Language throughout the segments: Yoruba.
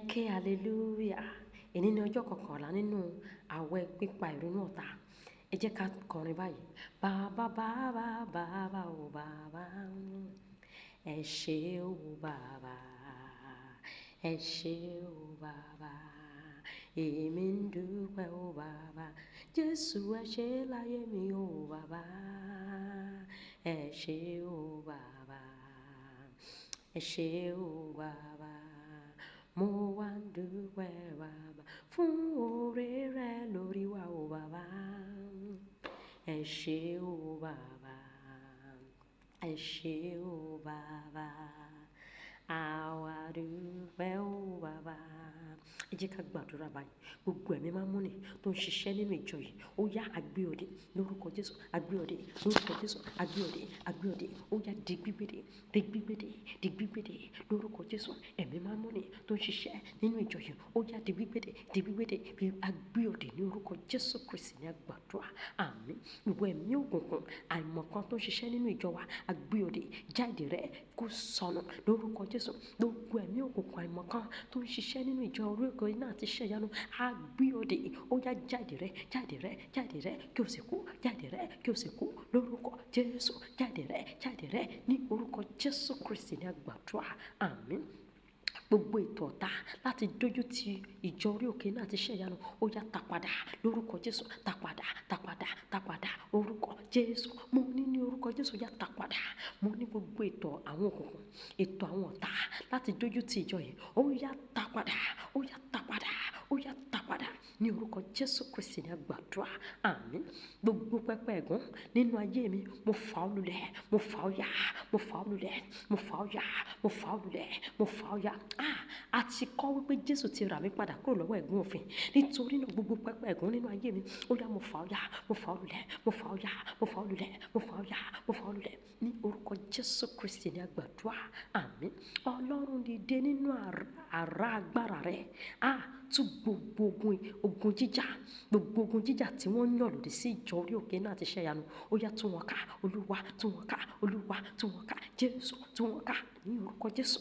Ẹ ké hallelujah. Èní ni ọjọ́ kọkànlá nínú àwẹ̀ pípa ìrunú ọ̀tá. Ẹ jẹ́ ká kọrin báyìí. Bàbá bàbá bàbá o bàbá. Ẹ ṣé o bàbá. Ẹ ṣé o bàbá. Èmi ń dúpẹ́ o bàbá. Jésù ẹ ṣé láyé mi o bàbá. Ẹ ṣé o bàbá. Ẹ ṣé o bàbá. Mo wá ń dúpẹ́ bàbá fún oore rẹ lórí wa o bàbá. Ẹ ṣé o bàbá. Ẹ ṣé o bàbá. Àwa dúpẹ́ o bàbá. Ẹ jẹ́ ká gbàdúrà báyìí. Gbogbo ẹ̀mí mámúni tó ń ṣiṣẹ́ nínú ìjọ yìí, ó yá agbé òde lórúkọ Jésù, agbé òde lórúkọ Jésù, agbé òde, agbé òde, ó yá di gbígbéde, di gbígbéde, di gbígbéde lórúkọ Jésù. Ẹ̀mí mámúni tó ń ṣiṣẹ́ nínú ìjọ yìí, ó yá di gbígbéde, di gbígbéde, bí agbé òde ní orúkọ Jésù Kristi ní àgbàdúrà. Àmín. Ìwọ ẹ̀mí òkùnkùn, àìmọ̀kan tó ń ṣiṣẹ́ nínú ìjọ wa, agbé òde, jáde rẹ kó sọnù lórúkọ Jésù. Gbogbo ẹ̀mí òkùnkùn àìmọ̀kan tó ń ṣiṣẹ́ nínú ìjọ orí òkè náà ti ṣe ìyanu, agbé òde, ó yá jáde rẹ, jáde rẹ, jáde rẹ kí o sì kú, jáde rẹ kí o sì kú lórúkọ Jésù, jáde rẹ, jáde rẹ ní orúkọ Jésù Kristi ní àgbàdúrà. Àmín. Gbogbo ètò ọ̀tá láti dójú ti ìjọ orí òkè náà ti ṣe ìyanu, ó yá ta padà lórúkọ Jésù, ta padà, ta padà, ta padà orúkọ Jésù. Mo ní orúkọ Jésù yá ta padà. Mo ní gbogbo ètò àwọn òkùnkùn, ètò àwọn ọ̀tá láti dójú ti ìjọ yìí, ó yá ta padà, ó yá ta padà, ó yá ta padà ní orúkọ Jésù Kristi ní àgbàdúrà. Àmín. Gbogbo pẹpẹ ẹ̀gún nínú ayé mi, mo fà ọ́ lulẹ̀, mo fà ọ́ ya, mo fà ọ́ lulẹ̀, mo fà ọ́ ya, mo fà ọ́ lulẹ̀, mo fà ọ́ ya. A ti kọ́ wípé Jésù ti rà mí padà kúrò lọ́wọ́ ẹ̀gún òfin. Nítorí náà gbogbo pẹpẹ ẹ̀gún nínú ayé mi, ó yá mo fà ọ́ ya, mo fà ọ́ lulẹ̀, mo fà ọ́ ya, mo fà ọ́ lulẹ̀, mo fà ọ́ ya, mo fà ọ́ lulẹ̀ ní orúkọ Jésù Kristi ní àgbàdúrà. Àmín. Ọlọ́run dìde nínú àrá agbára rẹ̀. Tú gbogbo ogun jíjà, gbogbo ogun jíjà tí wọ́n yàn lòdì sí ìjọ orí òkè náà ti ṣe ìyanu. Ó yá tú wọn ká, Olúwa tú wọn ká, Olúwa tú wọn ká, Jésù tú wọn ká ní orúkọ Jésù.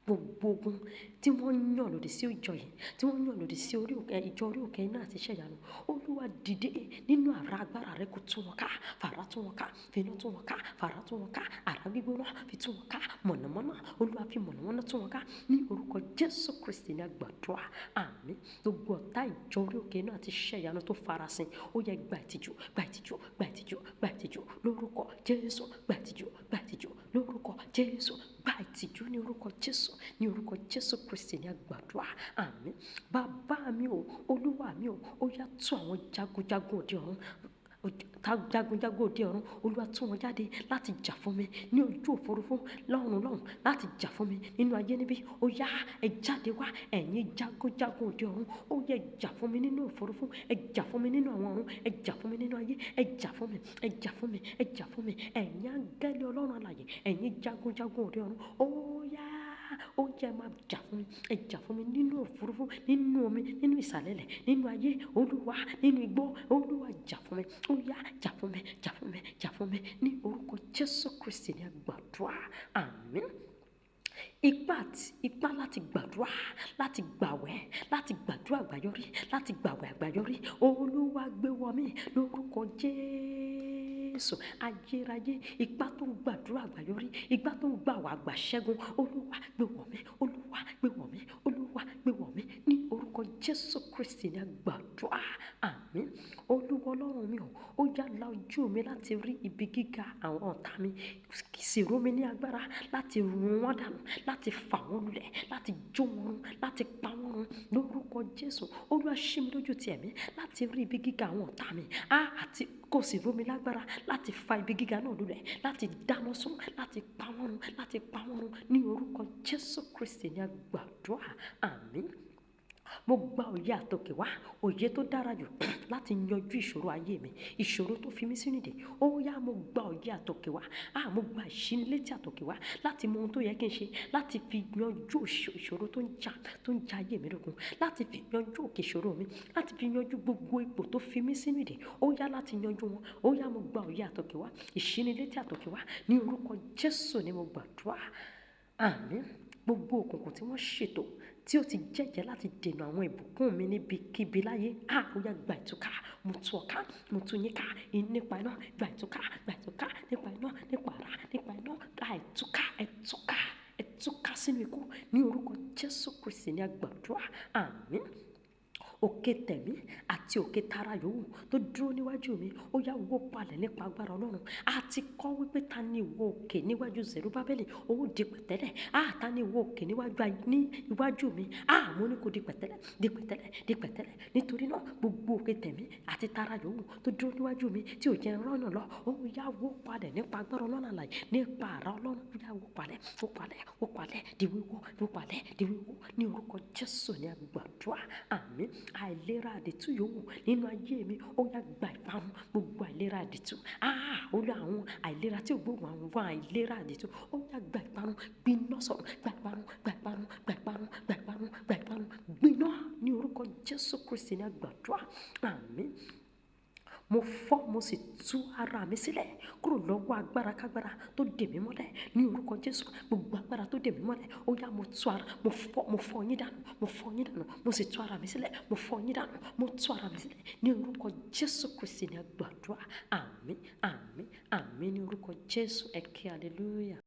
Gbogbo ogun tí wọ́n yàn lòdì sí ìjọ yìí, tí wọ́n yàn lòdì sí orí òkè, ìjọ orí òkè náà ti ṣe ìyanu. Olúwa dìde nínú àrá agbára rẹ kó tú wọn ká, fàrà tú wọn ká, finá tú wọn ká, fàrà tú wọn ká, àrá gbígbóná fi tú wọn ká, mọ̀nàmọ́ná, Olúwa fi mọ̀nàmọ́ná tú wọn ká ní orúkọ Jésù Kristi ní àgbàdúrà. Àmín. Gbogbo ọ̀tá ìjọ orí òkè náà ti ṣe ìyanu tó farasin, ó yẹ gba ìtìjú, gba ìtìjú, gba ìtìjú, gba ìtìjú lórúkọ Jésù, gba ìtìjú, gba ìtìjú lórúkọ Jésù, gba ìtìjú ní orúkọ Jésù, ní orúkọ Jésù Kristi ní àgbàdúrà. Àmín. Bàbá mi o, Olúwa mi o, ó yá tú àwọn jagunjagun òde ọ̀run, jagunjagun òde ọ̀run, Olúwa tú wọn jáde láti jà fún mi ní ojú òfurufú lọ́run lọ́run, láti jà fún mi nínú ayé níbí. Ó yá ẹ jáde wá, ẹ̀yin jagunjagun òde ọ̀run, ó yẹ jà fún mi nínú òfurufú, ẹ jà fún mi nínú àwọn ọ̀run, ẹ jà fún mi nínú ayé, ẹ jà fún mi, ẹ jà fún mi, ẹ jà fún mi, ẹ̀yin áńgẹ́lì Ọlọ́run alààyè, ẹ̀yin jagunjagun òde ọ̀run, ó yá, ó yẹ máa jà fún mi, ẹ jà fún mi nínú òfurufú, nínú omi, nínú ìsàlẹ̀lẹ̀, nínú ayé, Olúwa, nínú igbó, Olúwa jà fún mi, ó yá jà fún mi, jà fún mi, jà fún mi ní orúkọ Jésù Kristi ní àgbàdúrà. Àmín. Ipá láti gbàdúrà, láti gbàwẹ̀, láti gbàdúrà àgbáyọrí, láti gbàwẹ̀ àgbáyọrí, Olúwa gbé wọ̀ mí lórúkọ Jésù. Ayérayé, ipá tó ń gbàdúrà àgbáyọrí, ipá tó ń gbàwẹ̀ àgbàṣẹ́gun, Olúwa gbé wọ̀ mí, Olúwa gbé wọ̀ mí, Olúwa gbé wọ̀ mí ní orúkọ Jésù Kristi ní àgbàdúrà. Àmín. Olúwa Ọlọ́run mi o, ó yá la ojú mi láti rí ibi gíga àwọn ọ̀tá mi, sì ró mi ní agbára láti run wọ́n dànù, láti fà wọ́n lulẹ̀, láti jó wọn run, láti pa wọ́n run lórúkọ Jésù. Olúwa ṣí mi lójú ti ẹ̀mí láti rí ibi gíga àwọn ọ̀tá mi, àti kò sì ró mi lágbára láti fa ibi gíga náà lulẹ̀, láti dáná sun, láti pa wọ́n run, láti pa wọ́n run ní orúkọ Jésù Kristi ní àgbàdúrà. Àmín. Mo gba òye àtòkè wá, òye tó dára jù láti yanjú ìṣòro ayé mi, ìṣòro tó fi mí sínú ìdè. Ó yá, mo gba òye àtòkè wá, mo gba ìṣínilétí àtòkè wá láti mọ ohun tó yẹ kí n ṣe, láti fi yanjú ìṣòro tó ń jà ayé mi lógun, láti fi yanjú òkè ìṣòro mi, láti fi yanjú gbogbo ipò tó fi mí sínú ìdè. Ó yá láti yanjú wọn. Ó yá, mo gba òye àtòkè wá, ìṣínilétí àtòkè wá ní orúkọ Jésù ni mo gbàdúrà. Àmín. Gbogbo òkùnkùn tí wọ́n ṣètò, tí ó ti jẹ́jẹ́ láti dènà àwọn ìbùkún mi níbikíbi láyé. Ah, ó yá, gba ìtúká. Mo tú ọ ká, mo tú yín ká nípa iná. Gba ìtúká, gba ìtúká nípa iná, nípa àrá, nípa iná. Gba ìtúká, ẹ túká, ẹ túká sínú ikú. Ní orúkọ Jésù Kristi ní a gbàdúrà. Àmín. Òkè tẹ̀mí àti òkè tara yòówù tó dúró níwájú mi, ó yá, wó palẹ̀ nípa agbára Ọlọ́run. A ti kọ́ wípé, ta ni ìwọ òkè níwájú Zerubábẹ́lì? Ó di pẹ̀tẹ́lẹ̀. A ta ni ìwọ òkè níwájú ní iwájú mi? A mo ní kó di pẹ̀tẹ́lẹ̀, di pẹ̀tẹ́lẹ̀, di pẹ̀tẹ́lẹ̀. Nítorí náà, gbogbo òkè tẹ̀mí àti tara yòówù tó dúró níwájú mi tí ò jẹ́ rọ́nà lọ, ó yá, wó palẹ̀ nípa agbára Ọlọ́run alààyè, nípa àrá Ọlọ́run. Ó yá, wó palẹ̀, wó palẹ̀, wó palẹ̀, di wíwó, wó palẹ̀, di wíwó. Ní orúkọ Jésù ní a gbàdúrà. Àmín. Àìlera àdìtú yòówù nínú ayé mi, ó yá, gba ìparun. Gbogbo àìlera àdìtú, ah, ó lọ àwọn àìlera tí ò gbóògùn, àwọn àìlera àdìtú, ó yá, gba ìparun, gbiná sọ̀rọ̀, gba ìparun, gba ìparun, gba ìparun, gba ìparun, gba ìparun, gbiná. Ní orúkọ Jésù Kristi ní a gbàdúrà. Àmín. Mo fọ́, mo sì tú ara mi sílẹ̀ kúrò lọ́wọ́ agbára kágbára tó dè mí mọ́lẹ̀. Ní orúkọ Jésù, gbogbo agbára tó dè mí mọ́lẹ̀, ó yá, mo tú ara, mo fọ́, mo fọ́ yín dànù, mo fọ́ yín dànù, mo sì tú ara mi sílẹ̀, mo fọ́ yín dànù, mo tú ara mi sílẹ̀. Ní orúkọ Jésù Kristi ní a gbàdúrà. Àmín, àmín, àmín. Ní orúkọ Jésù, ẹ ké hallelujah.